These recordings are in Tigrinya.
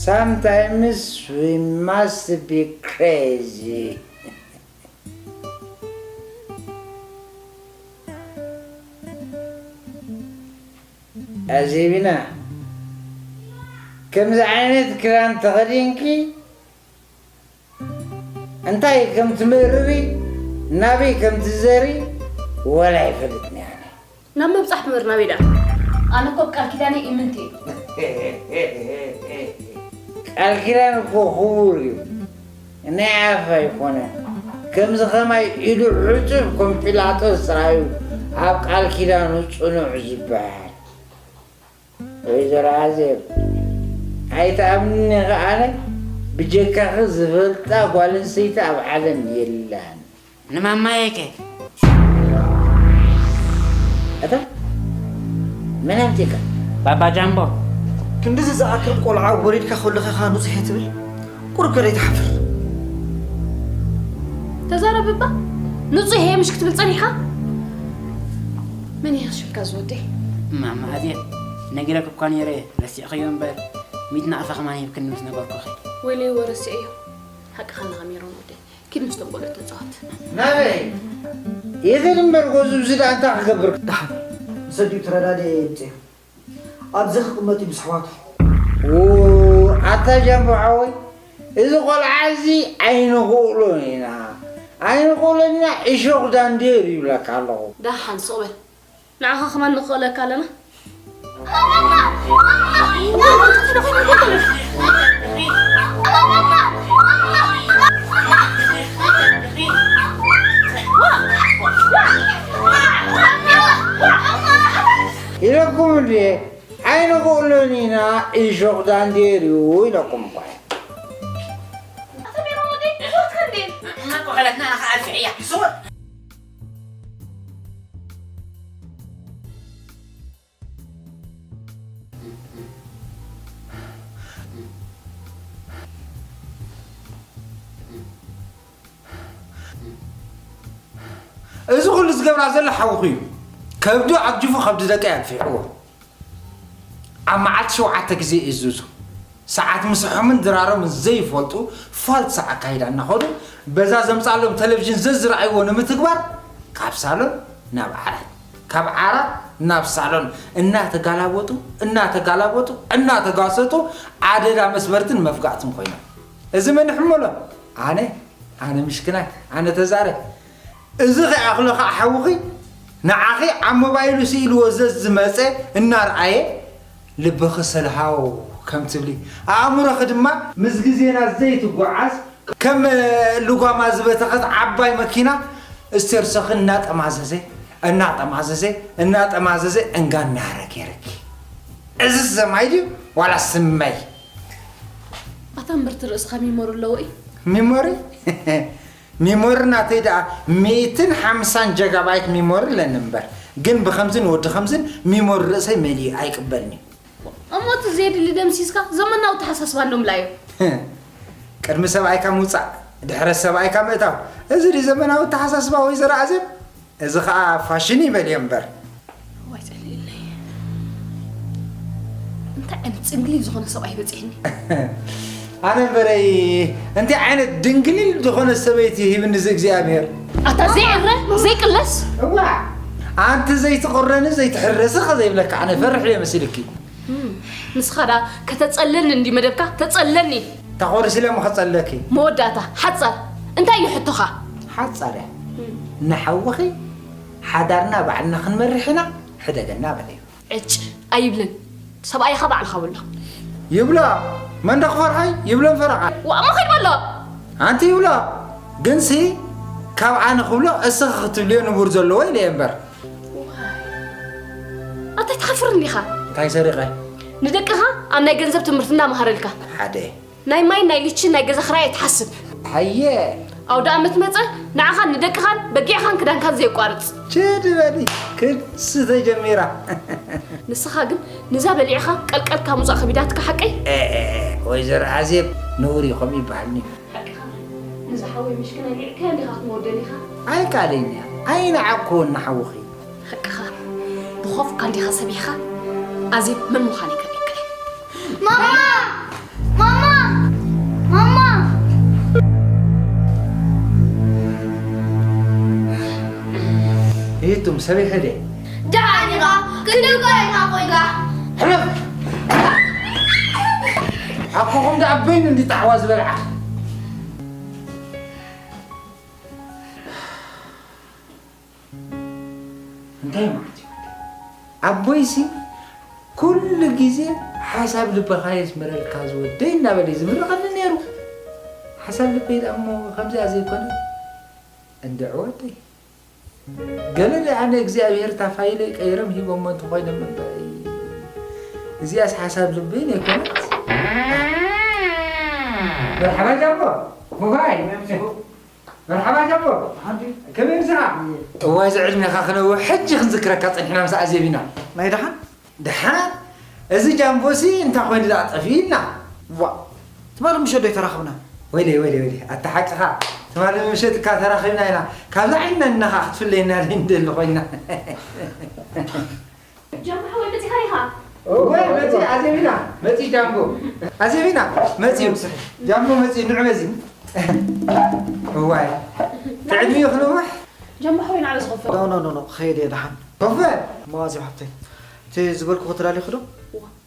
Sometimes we must be crazy. ኣዜብና፣ ከምዚ ዓይነት ክዳን ተኸዲንኪ እንታይ ከም ትምእርሪ፣ ናበይ ከም ትዘሪ ወላ ኣይፈልጥን እየ ኣነ። ናብ ምብጻሕ ትምህር ናበይ ደኣ? ኣነ እኮ ኣብ ቃል ኪዳነይ እምንቲ እየ። ቃል ኪዳን እኮ ክቡር እዩ። ናይ ኣፍ ኣይኮነን። ከምዚ ኸማይ ኢዱ ዕጹብ ከም ጲላጦስ ጥራዩ ኣብ ቃል ኪዳኑ ጽኑዕ ዝበሃል። ወይዘሮ ኣዜብ፣ ኣይትኣምንኒ ኢኺ፣ ኣነ ብጀካኺ ዝፈልጣ ጓል ኣንስተይቲ ኣብ ዓለም የላን። ንማማየ ከ? እታ መን ኣምጺእካ? ባባ ጃምቦ። ክንድዚ ዝኣክል ቆልዓ ወሊድካ ከለኻ ኢኻ ንጹሕ እየ ትብል? ቁሩብ ከ ዘይትሓፍር? ተዛረብ እባ። ንጹህ እየ ምሽ ክትብል ጸኒሕካ? መን እየ ሽምካ ዝወደይ? እማማ ኣዜብ፣ ነጊረኪ እኳ ነይረ፣ ረሲዕክዮ እምበር፣ ሚእቲ ናቕፋ ከማን ሂብክኒ ምስ ነገርኩኺ። ወይለይ ወረሲዐዮ። ሓቅኻ ኣለኻ ሜሮን ወደይ። ኪድ ምስቶም ቆልዑት ተጻወት። ናበይ? ይኽድ እምበር፣ ጎዙ፣ ብዚ ደኣ እንታይ ክገብር? ደሓን፣ ምስ ኣዲኡ ተረዳዲኤ የምጽኦ። ኣብዚ ክቕመጥ እዩ ምስ ኣሕዋቱ። ው፣ ኣታ ጃምቦ ሓወይ፣ እዚ ቆልዓ እዚ ኣይንኽእሎን ኢና። ኣይንኽእሎን ኢና፣ እሾኽ ዳንዴር ይብለካ ኣለኹ። ደሓን ስቕ በል። ንዓኻ ከማን ንኽእለካ ኣለና። ኢለኩም እንዴ? ኣይንኽእሎን ኢና፣ እሾኽ ዳንዴር እዩ ኢለኩም እኮ እየ። ኣታ ሜሮን ወደይ፣ ዞትካ እንዴ? መቆኸለትና ኢኻ ኣልፍዕያ። እዚ ኩሉ ዝገብራ ዘሎ ሓውኹ እዩ። ከብዱ ዓጊፉ ከብዲ ደቀይ ኣልፊዕዎ። ኣብ መዓልቲ ሸውዓተ ግዜ ይእዝዙ። ሰዓት ምስሖምን ድራሮምን ዘይፈልጡ ፋልሳ ኣካይዳ እናኸዱ በዛ ዘምጻሎም ቴሌቪዥን ዘዝረኣይዎ ንምትግባር ካብ ሳሎን ናብ ዓራት፣ ካብ ዓራት ናብ ሳሎን እናተጋላበጡ፣ እናተጋላበጡ፣ እናተጋሰጡ ኣደዳ መስበርትን መፍጋእትን ኮይኖም። እዚ መን ይሕመሎ? ኣነ፣ ኣነ ምሽክናይ፣ ኣነ ተዛረ። እዚ ከይኣኽሎ ከዓ ሓውኺ ንዓኺ ኣብ ሞባይሉ ስኢልዎ ዘዝመፀ እናርኣየ ልብኺ ሰልሃው ከም ትብሊ፣ ኣእምሮኺ ድማ ምስ ግዜና ዘይትጓዓዝ ከም ልጓማ ዝበተኸት ዓባይ መኪና ስቴርሶኺ እናጠማዘዘ፣ እናጠማዘዘ፣ እናጠማዘዘ እንጋ እናሃረ ገይርኪ። እዚ ዘማይ ድዩ ዋላ ስመይ? ኣታ እምብርቲ ርእስኻ ሚሞሪ ኣለዎ እዩ። ሚሞሪ? ሚሞሪ ናተይ ደኣ ሚእትን ሓምሳን ጀጋባይት ሚሞሪ ኣለኒ እምበር፣ ግን ብኸምዝን ወዲ ኸምዝን ሚሞሪ ርእሰይ መሊኡ ኣይቅበልን'ዩ። እሞ እቲ ዘየድሊ ደምሲስካ ዘመናዊ ኣተሓሳስባ እንዶ ምላዮ። ቅድሚ ሰብኣይካ ምውጻእ፣ ድሕረ ሰብኣይካ ምእታው። እዚ ድዩ ዘመናዊ ኣተሓሳስባ ወይዘሮ ኣዜብ? እዚ ኸኣ ፋሽን ይበልዮ እምበር። እዋይ ጸሊእለይ። እንታይ ዓይነት ጽንግሊል ዝኾነ ሰብኣይ በጺሕኒ። ኣነ እምበረይ እንታይ ዓይነት ድንግሊል ዝኾነ ሰበይቲ ሂብኒ እዚ እግዚኣብሔር። ኣታ ዘይዕረ ዘይቅለስ። እዋ ኣንቲ ዘይትቕረኒ ዘይትሕረሲ ኸ ዘይብለካ ኣነ ፈርሕ እየ መሲልኪ። እም፣ ንስኻ ደኣ ከተጸለኒ እንዲ መደብካ ተጸለኒ። ተኾርሲ ለሞ ኸጸለኪ። መወዳእታ ሓጻር እንታይ እዩ ሕቶኻ? ሓጻር እያ። እም። ንሓውኺ ሓዳርና ባዕልና ክንመርሕ ኢና፣ ሕደገና በለዮ። ዕጭ ኣይብልን። ሰብኣይኻ ባዕልኻ በሎ። ይብሎ። መን ዶ ክፈርሖ እዩ? ይብሎን ፈረቓ። ዋእ፣ እሞ ኸይድ በሎ። ኣንቲ ይብሎ። ግንሲ ካብ ኣነ ክብሎ እስኺ ክትብልዮ ንቡር ዘለዎ ኢለ እየ እምበር። ዋይ። ኣታ ኣይትሓፍርን ዲኻ? እንታይ ሰሪቐ? ንደቅኻ ኣብ ናይ ገንዘብ ትምህርቲ እናመሃረልካ። ሓደ። ናይ ማይን ናይ ሊችን ናይ ገዛ ኽራይ ኣይትሓስብ። ሃየ። ኣውደ ኣመት መጸ፣ ንዓኻን ንደቅኻን በጊዕኻን ክዳንካን ዘየቋርጽ። ችድ በሊ፣ ክድሲ ተጀሚራ። ንስኻ ግን ንዛ በሊዕኻ ቀልቀልካ ምውጻእ ከቢዳትካ ሓቀይ? ኤ፣ ኤ፣ ኤ፣ ወይዘሮ ኣዜብ፣ ነውሪ ከምኡ ይበሃል ኒ። ሓቅኻ፣ ንዛ ሓወይ ምሽክና ሊዕካያ እንዲኻ ክትመወደኒ ኢኻ። ኣይቃለኛ፣ ኣይነዓቅኩዎን ንሓውኺ። ሓቅኻ፣ ብኾፍካ እንዲኻ ሰቢሕኻ፣ ኣዜብ መን ምዃነይ ከሪእካ እየ። ማማ! ማማ! እቱም ሰሪሐ ደ ደሓን ኢኻ? ክንደይ እኳ ኢኻ ኮይንካ? ሕለፍ ኣኮኹም ደኣ በይኑ እንዲ ጣዕዋ ዝበልዓ እንታይ ማለት እዩ ኣቦይሲ ኩሉ ግዜ ሓሳብ ልብኻ የስምረልካ ዝወደይ እናበለ እዩ ዝምርቐኒ ነይሩ ሓሳብ ልበይ ደኣ እሞ ከምዚኣ ዘይኮነ እንድዕወተይ ገለ ደኣ ንእግዚኣብሔር እታ ፋይለይ ቀይሮም ሂቦሞ እንተኾይኖም እምበር እዚኣስ ሓሳብ ልበይ ነይኮነት መርሓባ ጃምቦ ሞባይ መርሓባ ጃምቦ ከመይ ምሳኻ እዋ እዚ ዕድሜኻ ክነውሕ ሕጂ ክንዝክረካ ጸኒሕና ምስ ኣዜብ ኢና ናይ ደሓን ደሓን እዚ ጃምቦሲ እንታይ ኮይኑ ደኣ ጠፊእና ዋ ትማሊ ምሸት ዶ ተራኽብና ወይለይ ወይለይ ወይለይ ኣታ ሓቅኻ ትማሊ ምሸት እካ ተራኺብና ኢና ካብዛ ዓይንና እናኻ ክትፍለየና ደይ ንደሊ ኮይና ጃምቦ ሓወይ መፂኻ ኢኻ ወይ መፂ ኣዜቢና መፂ ጃምቦ ኣዜቢና መፂ ጃምቦ መፂ ንዑ በዚ እዋይ ትዕድሚኡ ክንውሕ ጃምቦ ሓወይ ንዓበ ዝኸፈ ኖ ኖ ኖ ኸይድ እየ ደሓን ኮፈ እሞ ኣዜብ ሓብተይ እቲ ዝበልኩ ከተላሊኹ ዶ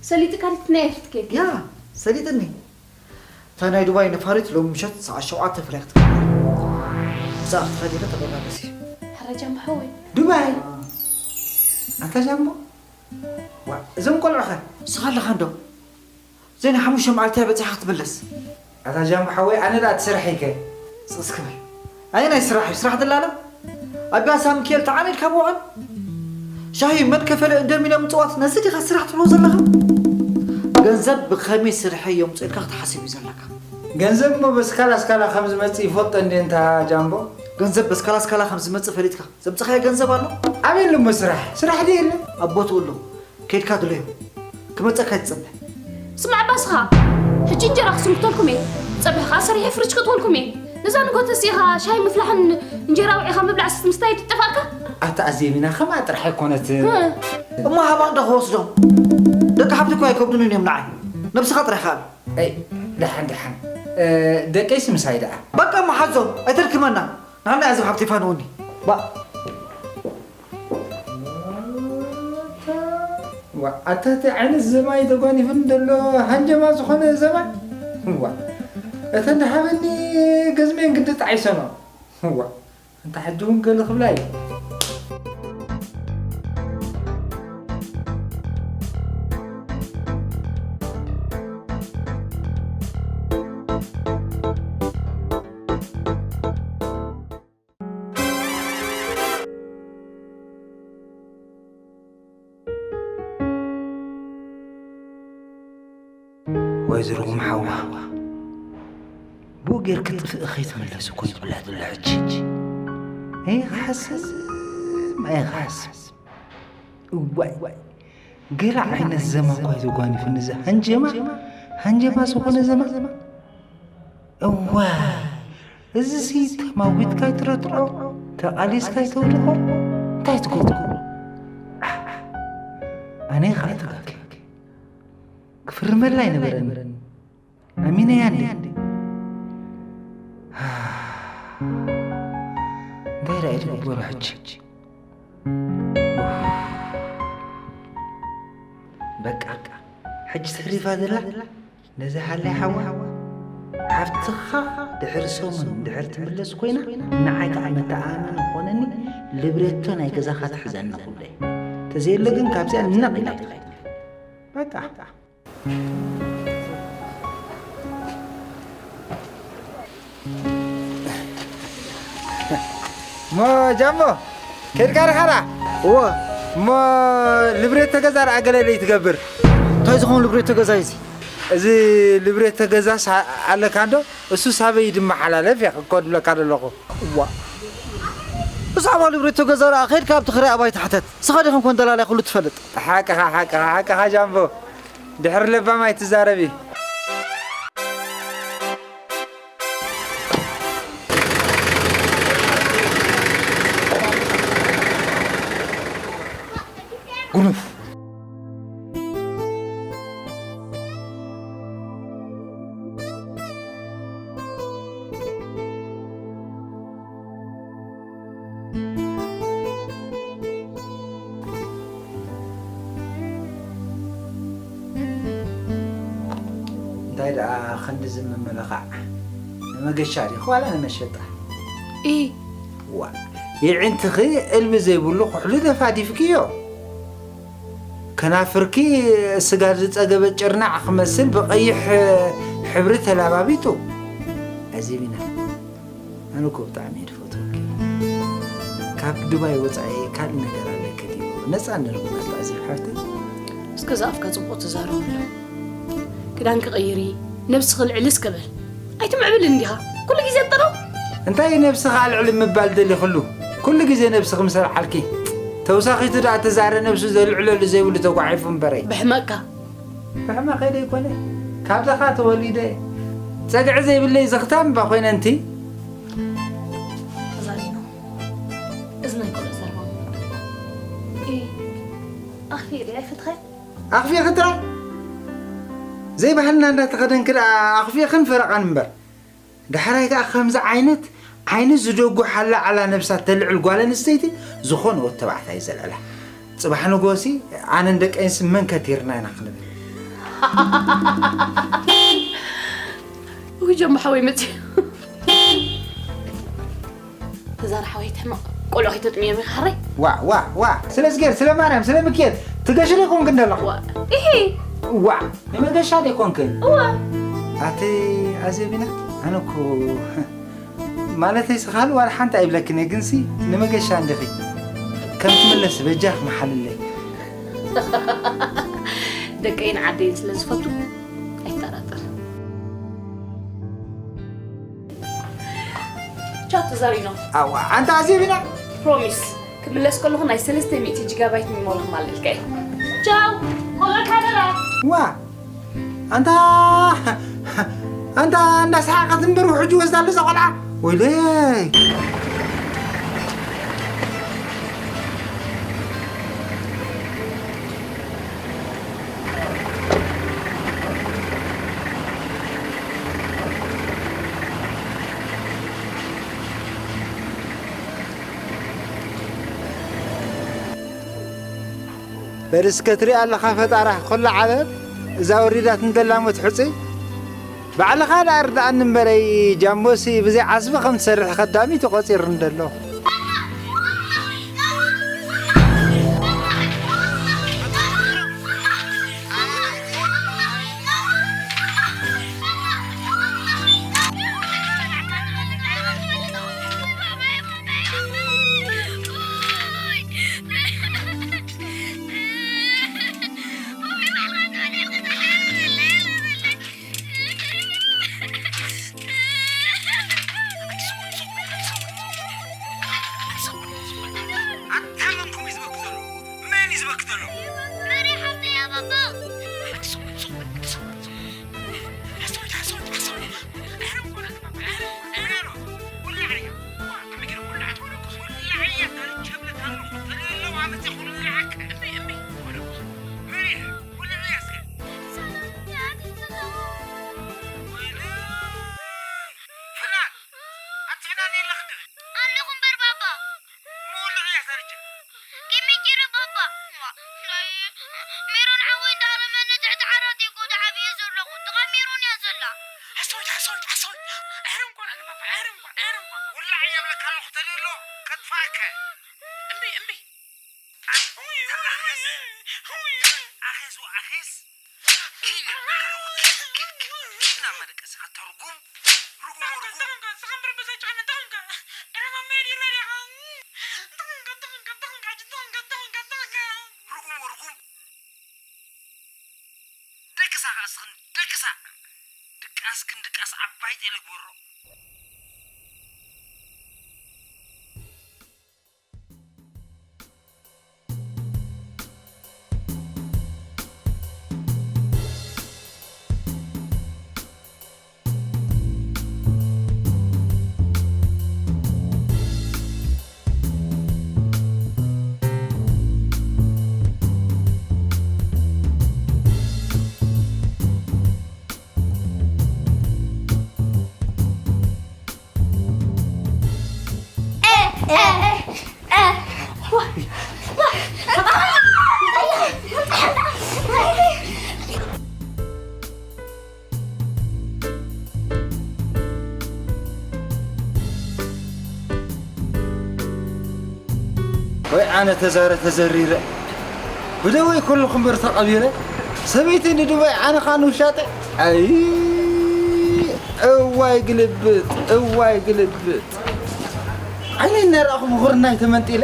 ሰሊጥካ ዲትናየ ፍትኬት ያ ሰሊጥኒ እታ ናይ ዱባይ ነፋሪት ሎሚ ምሸት ሰዓት ሸውዓተ ፍላይ ክትከፍል እያ። ብዛኣ ክትኸድ ኢለ ተበጋገሲ። ሕረ ጃምቦ ሓወይ። ዱባይ? ኣታ ጃምቦ? ዋ፣ እዞም ቆልዑኸ? ንስኻ ኣለኻ እንዶ? ዘይና ሓሙሽተ መዓልቲ እያ በጺሓ ክትምለስ። ኣታ ጃምቦ ሓወይ፣ ኣነ ደኣ እቲ ስራሕ ኢከ? ስቕ እስኪ በል። ኣየናይ ስራሕ እዩ? ስራሕ ደላላ? ኣብ ቢያሳ ሚካኤል ተዓኒድካ ምውዓል? ሻሂ መን ከፈለ እንደሚለ ምጽዋት ነዚ ዲኻ ስራሕ ትብሎ ዘለኻ? ገንዘብ ብኸመይ ስርሐ የምጽእልካ ክትሓስብ እዩ ዘለካ። ገንዘብ እሞ በስካላ ስካላ ከም ዝመጽእ ይፈልጦ እንዴ እንታ ጃምቦ? ገንዘብ በስካላ ስካላ ከም ዝመጽእ ፈሊጥካ ዘምጽኻዮ ገንዘብ ኣሎ? ኣበይ ኣሎ እሞ ስራሕ? ስራሕ ድየ የለን? ኣብ ቦትኡ ኣሎ። ከይድካ ድለዮ። ክመጸካ ይትጸበ። ስማዕ ባስኻ፣ ሕጂ እንጀራ ክስንክተልኩም እየ። ጸብሕኻ ሰሪሐ ፍርጅ ክእትወልኩም እየ። ነዛ ንጎ ተሲኻ ሻሂ ምፍላሕን እንጀራ ውዒኻ ምብላዕ ምስታይ ትጠፋእካ? ኣታ ኣዜቢና ከምኣ ጥራሕ ኣይኮነትን። እሞ ሃባ እንዶ ክወስዶም። ደቂ ሓብቲ እኮ ኣይከብዱንን እዮም ንዓይ። ነብስኻ ጥራሕ ይኸኣል። ኣይ፣ ደሓን ደሓን። ደቀይሲ ምሳይ ደኣ። በቃ እሞ ሓዞም፣ ኣይተድክመና። ንዓና እያ ዝብ ሓብቲ ፋንውኒ። ባ ዋ ኣታ እቲ ዓይነት ዘማይ ተጓኒፍን ዘሎ ሃንጀማ ዝኾነ ዘማይ ዋ እተ እንዳሃበኒ ገዝሜን ግዲ ጣዒሰኖ ዋ እንታ ሕጂ እውን ገለ ክብላ እዩ ወይዘሮ ቁምሓዋ ብኡ ጌርኪ ጥፍእ ከይትምለሲ እኮ ይብላ ዘሎ ሕጂ ኣይክሓስብ ኣይክሓስብ እዋይ ገለ ዓይነት ዘማ እኳ ተጓኒፉኒ እዚ ሃንጀማ ሃንጀማ ዝኾነ ዘማ እዋ እዚሲ ተማጒትካ ኣይትረትዖ ተቓሊስካ ኣይተውድቖ እንታይ ትገብሮ ኣነ ኸዓ ተጋግየ ክፍርመላ ኣይነበረኒ ኣሚነያ እንዴ እንታይ ዳኣ ትግበሮ ሕጂ በቃ ሕጂ ተሪፋ ዘላ ነዛ ሃላይ ሓዋ ሓፍትኻ ድሕሪ ሰሙን ድሕሪ ትምለስ ኮይና ንዓይ ከዓ መተኣማመኒ ክኾነኒ ልብሬቶ ናይ ገዛኻ ትሕዘኒ ክብለ ተዘየለ ግን ካብዚኣ ነቕ ኢላ በቃ እሞ ጃሞ ከድካ ርሓራ እወ እሞ ልብሬት ተገዛ ደኣ ገለ ለይትገብር እንታይ ዝኾን ልብሬት ተገዛ እዩ እዚ እዚ ልብሬት ተገዛስ ኣለካ እንዶ እሱ ሳበይ ድመሓላለፍ እየ ክኮ ድብለካ ዘለኹ እዋ ብዛዕባ ልብሬት ተገዛ ደኣ ከድካ ኣብቲ ክረ ኣባይ ተሕተት ስኻ ዲኹም ኮን ደላላይ ኩሉ ትፈልጥ ሓቅኻ ሓቅኻ ሓቅኻ ጃምቦ ድሕሪ ለባም ኣይትዛረቢ ጉኑፍ እንታይ ደኣ ክንድዚ ምምልኻዕ? ንመገሻ ዲኺ ዋላ ንመሸጣ? ኢ። ዋ፣ የዒንትኺ እልቢ ዘይብሉ ኩሕሊ ደፋዲፍክዮ። ከናፍርኪ ስጋ ዝጸገበ ጭርናዕ ክመስል ብቐይሕ ሕብሪ ተላባቢጡ። ኣዜቢና፣ ኣነ እኮ ብጣዕሚ እየ ዝፈትወኪ። ካብ ዱባይ ወጻኢ ካልእ ነገር ኣለኪ ድዩ? ነጻ ንርብናታ ኣዜብ ሓፍተይ። እስከ ዝኣፍካ ጽቡቕ ተዛረበሉ። ክዳንኪ ቀይሪ፣ ነብስኺ ኣልዕሊ እስከ በል። ኣይትምዕብልን ዲኻ? ኩሉ ግዜ ጥረው። እንታይ ነብስኻ ኣልዕሊ ምባል ደሊኽሉ? ኩሉ ግዜ ነብስኺ ምስ ኣልዓልኪ። ተውሳኺቱ ደኣ ተዛረ ነብሱ ዘልዕለሉ ዘይብሉ ተጓሒፉ እምበረይ። ብሕመቕካ። ብሕመቐይ ደይኮነ። ካብ ድኻ ተወሊደ። ጸግዒ ዘይብለይ ዘኽታም እባ ኮይነ እንቲ። ተዛሪኖ። እዝነይ ኩሉ ዘርባ። ኢ፣ ኣኽፊ ዲኣ ይፍትኸ? ኣኽፊኺ ጥራይ ዘይባህልና እንዳተኸደንኪ ደኣ ኣኽፊኽን ፈረቓን እምበር። ዳሕራይ ከኣ ከምዚ ዓይነት ዓይኒ ዝደጉሓላ ዓላ ነብሳ ተልዕል ጓል ኣንስተይቲ ዝኾነ ወዲ ተባዕታይ ዘልዕላ። ጽባሕ ንጎሲ ኣነን ደቀይንስ መን ከቲርና ኢና ክንብል። ውይ ጀምቦ ሓወይ መጽዩ። ተዛር ሓወይ ትሕመቕ ቆልዑ ከይተጥምዮም ኢኻ ሓረይ። ዋ ዋ ዋ፣ ስለ ዝጌር ስለ ማርያም ስለ ሚካኤል ትገሽሪ ይኮንክን ዘለኹ። ዋ፣ ኢሂ። ዋ፣ ንመገሻ ዶ ይኮንክን? እዋ። ኣቲ ኣዜቢና፣ ኣነ እኮ ማለተይ ስኻል ዋላ ሓንቲ ኣይብለክን እየ፣ ግንሲ ንመገሻ እንዲኺ ከም ትምለስ በጃኽ መሓልለይ። ደቀይን ዓደይን ስለ ዝፈቱ ኣይጠራጠር። ቻው ተዛሪኖ። ኣዋ፣ ኣንታ ኣዜቢና። ፕሮሚስ። ክምለስ ከለኹ ናይ ሰለስተ ሚእቲ ጂጋባይት ሚሞሪ ክማልልካ እየ። ቻው። ቆልዑ ሓደራ። ዋ፣ ኣንታ፣ ኣንታ እንዳሰሓቐት እምበር ውሕጅ ወስዳ ኣሎ እዛ ቆልዓ። ወይለይ። በል እስከ ትሪኣ ኣለኻ ፈጣራ፣ ኩላ ዓለም እዛ ወሪዳት እንደላ ሞት ሕጹይ። ባዕልኻ ደኣ ርድኣኒ እምበረይ፣ ጃምቦሲ ብዘይ ዓስቢ ከም ትሰርሕ ከዳሚ ተቖጺሩ እንደሎ። ኣታ መን ከምኡ እዩ ዝበኪ ዘሎ? መን እዩ ዝበኪ ዘሎ? መርያ ሓፍተይ እያ ባባ። ሓሶት፣ ሓሶት፣ ሓሶት። ሓሶት፣ ሓሶት፣ ሓሶት። ኣለኹ እምበር ባባ። ቂም ጅር ባባ። ናይ ሜሮን ሓወይ እንዳሃረመኒ ትሕቲ ዓራት እየ ጎዳ ዓብየ ዘለኹ። ጥቓ ሜሮን እያ ዘላ። ሓሶት፣ ሓሶት፣ ሓሶት። ኣሕርም ኮን ኣነ ባባ፣ ኣሕርም ኮን፣ ኣሕርም ኮን። ውላዕ እየ እብለካ ኣለኹ፣ ተደሎ ከጥፋእከ። እምቢ፣ እምቢ። ኣኺስ፣ ኣኺስ፣ ኣኺስ። ኪድ፣ ኪድ፣ ኪድ፣ ኪድ፣ ኪድ ናብ መደቀስኻ ተርጉም። ርጉም፣ ርጉም። ርጉም፣ ርጉም። ደቅሳ ከኣ እስኽን ደቅሳ። ድቃስክን ድቃስ ዓባይ ጤለ ግበሮ። ወይ ኣነ ተዛረ ተዘሪረ ብደወይ ከለኹ እምበር ተቐቢረ ሰበይቲ ንድወይ ኣነ ኻን ውሻጠ ኣይ እዋይ ግልብጥ እዋይ ግልብጥ ዓይነይ እናረኣኹ ምኹርናይ ተመንጢለ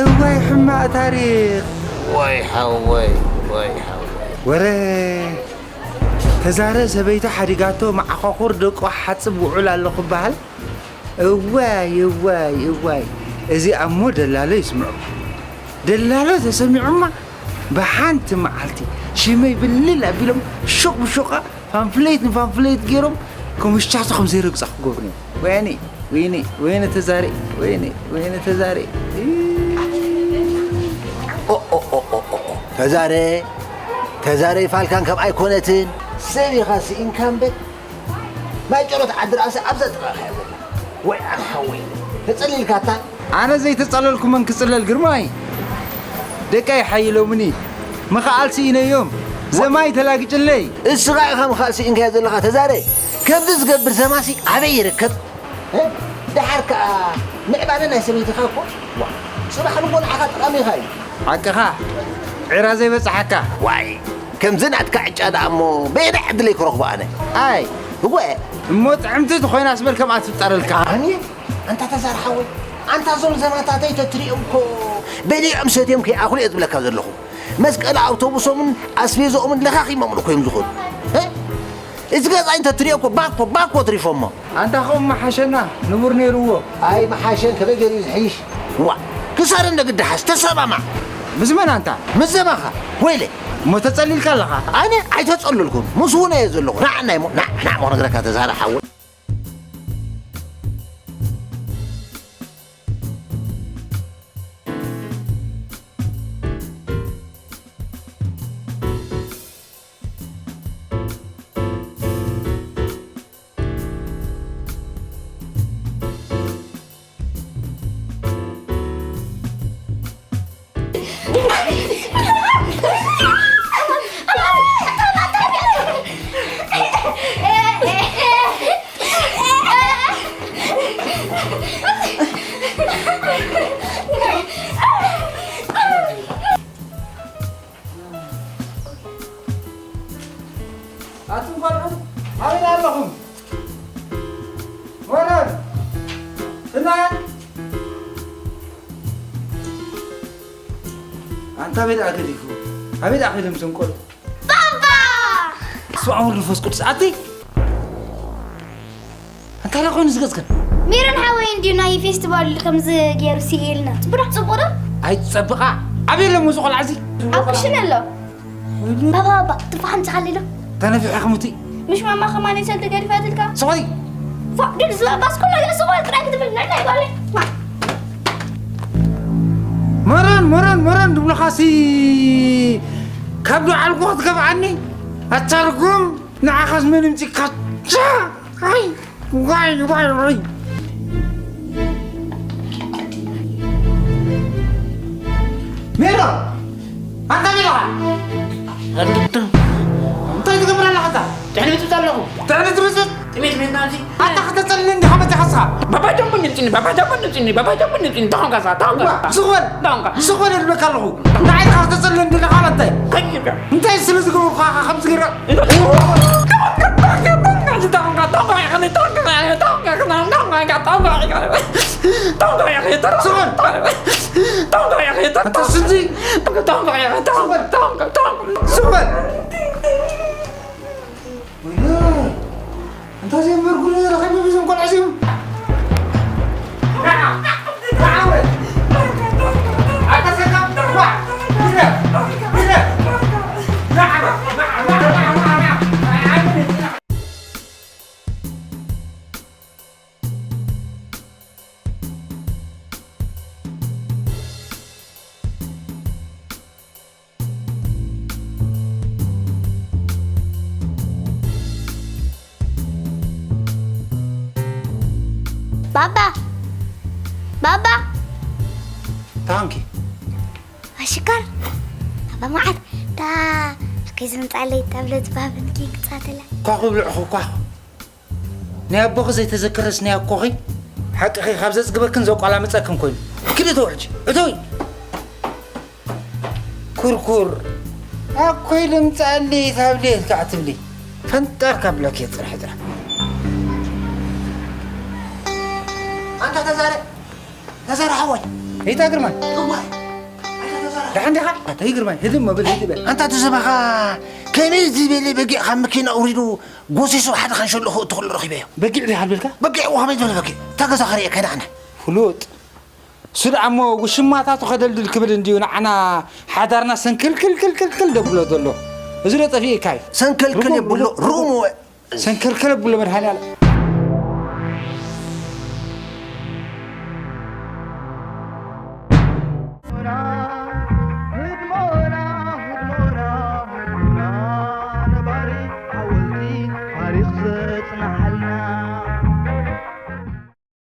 እዋይ ሕማቕ ታሪኽ ወይ ሓወይ ወይ ሓወይ ወረ ተዛረ ሰበይቲ ሓዲጋቶ መዓኾኹር ደቁ ሓጽብ ውዑል ኣለኹ በሃል እዋይ እዋይ እዋይ እዚኣ እሞ ደላሎ ይስምዑ ደላሎ ተሰሚዑማ ብሓንቲ መዓልቲ ሽመይ ብልል ኣቢሎም ሹቕ ብሹቓ ፋንፍሌት ንፋንፍሌት ገይሮም ከምሽቻቶ ከም ዘይረግጻ ክገብሩ እዮም ወያኔ ወይኔ ወይኔ ተዛሬ ወይኔ ወይኔ ተዛሬ ተዛሬ ተዛሬ ፋልካን ከም ኣይኮነትን ሰብ ኢኻ ስኢንካ እምበር ማይ ጨሮት ዓዲ ርኣሲ ኣብዛ ጥቓኻ እያ ዘላ። ወይ ኣነ ሓወይ ተጸሊልካታ? ኣነ ዘይተጸለልኩ መን ክጽለል ግርማይ? ደቀይ ሓይሎምኒ ምኽኣል ስኢነዮም ዘማይ ተላግጭለይ። እስኻ ኢኻ ምኽኣል ስኢንካዮ ዘለኻ ተዛረ። ከምዚ ዝገብር ዘማሲ ኣበይ ይርከብ? እ? ደሓር ከኣ ምዕባለ ናይ ሰበይትኻ እኮ ዋ፣ ጽባሕ ንጎ ንዓኻ ጠቓሚ ኢኻ እዩ። ሓቅኻ ዒራ ዘይበጽሓካ። ዋይ ከምዚ ናትካ ዕጫ ደኣ እሞ በየናይ ዕድለይ ክረኽቦ ኣነ? ኣይ እወ እሞ ጥዕምቲ ተኾይናስ በል ከምኣ ትፍጠረልካ። ኣነ ኣንታ ተዛር ሓወይ ኣንታ እዞም ዘማታተይ ተትሪኦም እኮ በሊዖም ሰትዮም ከይኣኽሉ እየ ዝብለካ ዘለኹ። መስቀል ኣውቶቡሶምን ኣስቤዝኦምን ለኻኺሞምሉ እኮ እዮም ዝኾኑ። እ? እዚ ገዛ እንተትሪኦ እኮ ባኮ ባኮ ትሪፎሞ። ኣንታ ኸም መሓሸና ንቡር ነይርዎ። ኣይ መሓሸን ከመይ ገይሩ እዩ ዝሕይሽ? ዋ ክሳረ እንደ ግዲ ሓሽ ተሰማማዕ። ምስ መን ኣንታ? ምስ ዘማኻ። ወይለ። እሞ ተጸሊልካ ኣለኻ? ኣነ ኣይተጸለልኩን ምስ ውነ እየ ዘለኹ። ናዕ ናይ ሞ ናዕ ናዕ ሞ ነግረካ ተዛረ ሓወ። ኣቱም ቆልዑ ኣበይ ኣለኹም? ወረድ ስናን ኣንታ ኣበይ ደኣ ገዲፉ ኣበይ ደኣ ከይዶም እዞም ቆልዑ? ባባ! ስብኣውን መንፈስ ቅዱስ ኣቲ እንታይ ደኣ ኮይኑ ዝገጽከን? ሜሮን ሓወይ እንድዩ ናይ ፌስቲቫል ከምዚ ገይሩ ስኢልና። ጽቡቕ ዶ? ጽቡቕ ዶ? ኣይትጸብቓ። ኣበይ ኣሎ እዚ ቆልዓ እዚ? ኣብ ክሽነ ኣሎ። ባባ ባባ ትፋሕ ምጽሓሊ ዶ? ተነፊሐ ክሙቲ። ምሽ ማማ ከማን ሰልዲ ገዲፋትልካ? ስቑይ። ፋ ድል ዝበባስ ኩሉ ገ ስቑይ ጥራይ ክትብል ንዕና ይባለ። መረን መረን መረን ድብሉኻሲ ካብ ዱዓልኩ ክትከፍኣኒ ኣታ ርጉም ንዓኻስ መን ይምጺካ ቻ ኣይ ዋይ ዋይ ዋይ ሜሮ ኣታ ሜሮ እንታይ ትገብር ኣለኻ ኣታ ትሕልብት ኣለኹ ትሕልብት ብስጥ ጥሜት ሜና እዚ ኣታ ከተጸልኒ እንዲኻ መጺኻስኻ ባባ ጃምቦ ንብጽኒ ባባ ጃምቦ ንብጽኒ ባባ ጃምቦ ንብጽኒ ታኾንካ ሳ ታኾንካ ስኹል ታኾንካ ስኹል እልበካ ኣለኹ ንዓይ ኢኻ ከተጸልኒ እንዲኻ ማለት እንታይ እንታይ ስለ ዝገበርኩ ኢኻ ከምዚ ገይረ እንታይ ዘይበርኩ ረኺበ ብዞም ቆልዓ እዚኦም ባባ ባባ ታንኪ ኣሽካር ባባ መዓት ታ ኣከይ ዝምጻለይ ታብለት ባብንኪ ክጻተላ ኳኹ ብልዕኹ ኳኹ ናይ ኣቦኺ ዘይተዘክርስ ናይ ኣኮኺ ሓቅኺ ካብ ዘጽግበክን ዘቋላምጸክን ኮይኑ ክልተ ውሕጂ እቶይ ኩርኩር ኣኮይ ልምጻሊ ታብሌት ካዕ ትብሊ ፈንጠር ካብለክ የጽርሕ ጥራሕ። ኣንታ ተዛረ ተዛረ ሓወይ። እይታ ግርማይ። እዋይ። ኣንታ ተዛረ። ደሓን ዲኻ? ኣታ ይግርማይ ህድም መብል ህድበ። ኣንታ ተዘባኻ ከመይ ዝበለ በጊዕ ካብ መኪና ኣውሪዱ ጎሲሱ ሓደ ከንሸሎ ክእቱ ከሎ ረኺበዮ። በጊዕ ዲኻ ኣልበልካ? በጊዕ እዋ ከመይ ዝበለ በጊዕ? እታ ገዛ ከርእየካ ኢና ኣነ። ፍሉጥ። እሱ ደኣ እሞ ውሽማታቱ ከደልድል ክብል እንድዩ ንዓና ሓዳርና ሰንክልክልክልክልክል ደብሎ ዘሎ። እዚ ዶ ጠፊእካ እዩ? ሰንከልከል ርጉም፣ የብሎ፣ ርጉም፣ ርጉም። ርጉም። ሰንከልከል የብሎ መድሃኒኣለም።